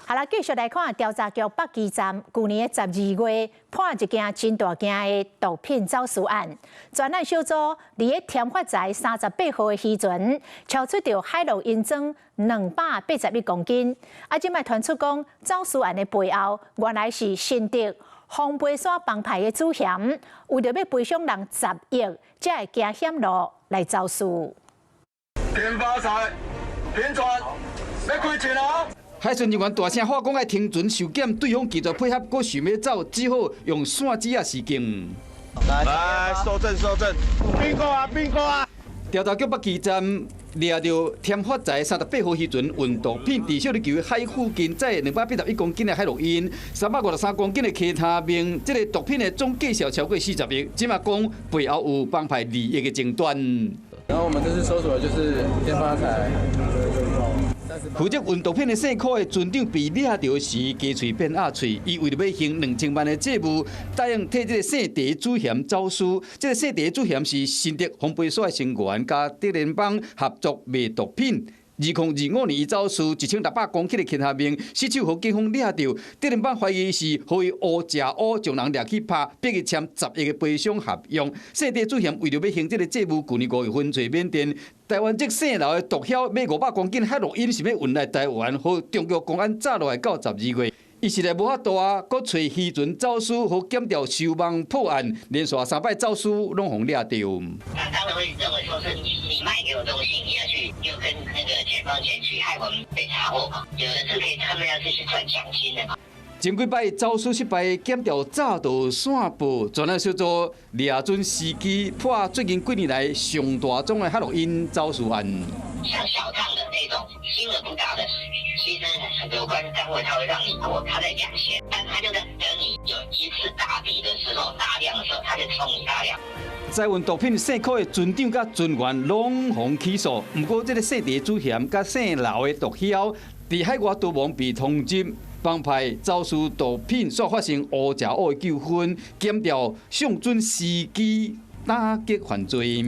好啦，繼續來看調查局北基站，舊年的12月破一件真大件的毒品走私案，專案小組佇咧添發財38號的漁船，抄出著海洛因裝281公斤。啊，這擺傳出講走私案的背後，原來是新竹黃背山幫派的主嫌，為著欲賠償人10億，才會行險路來走私。添發財，停船，欲開錢啊！海巡人員大聲喊講愛停船受檢，對方拒絕配合，閣想欲走，只好用線子仔示警。來，搜證搜證，邊個啊？邊個啊？調查局北基站掠著添發財38號漁船運毒品，至少佇海附近載281公斤的海洛因，353公斤的 K 他命，這個毒品的總價值超過40億。這馬講背後有幫派利益的爭端。然後我們這次搜索的就是添發財。負責運毒品的姓柯的船長被掠著時，雞喙變鴨喙。伊為著欲還2000萬的債務，答應替這個姓鄭主嫌走私。這個姓鄭主嫌是新竹黃背山的成員，佮竹聯幫合作賣毒品。2025年，伊走私1600公克的 K 他命，失手予警方掠著。竹聯幫懷疑是予伊烏食烏，將人掠去拍，逼伊簽十億的賠償合約。姓鄭主嫌為著欲還這個債務，舊年5月份揣緬甸台灣籍姓劉的毒梟買500公斤海洛因，想欲運來台灣，予中國公安紮落來到12月。伊實在無法度啊，閣揣漁船走私，予檢調收網破案，連續三擺走私攏予掠著。他當然會認為說是你賣給我東西，你要去又跟那個檢方檢舉，害我們被查獲嘛。有的是可以，他們要是去賺獎金的嘛。前幾擺走私失敗，檢調詐盜線報，專案小組掠準時機破最近幾年來上大宗的海洛因走私案。像小趟的那種金額不大的，其實有關單位他會讓你過，他在講錢，但他就在等你有一次大筆的時候，大量的時候，他就衝你大量。載運毒品姓柯的船長佮船員攏予起訴，毋過這個姓鄭主嫌佮姓劉的毒梟，佇海外逃亡被通緝，幫派走私毒品煞發生烏食烏的糾紛，檢調上準時機打擊犯罪。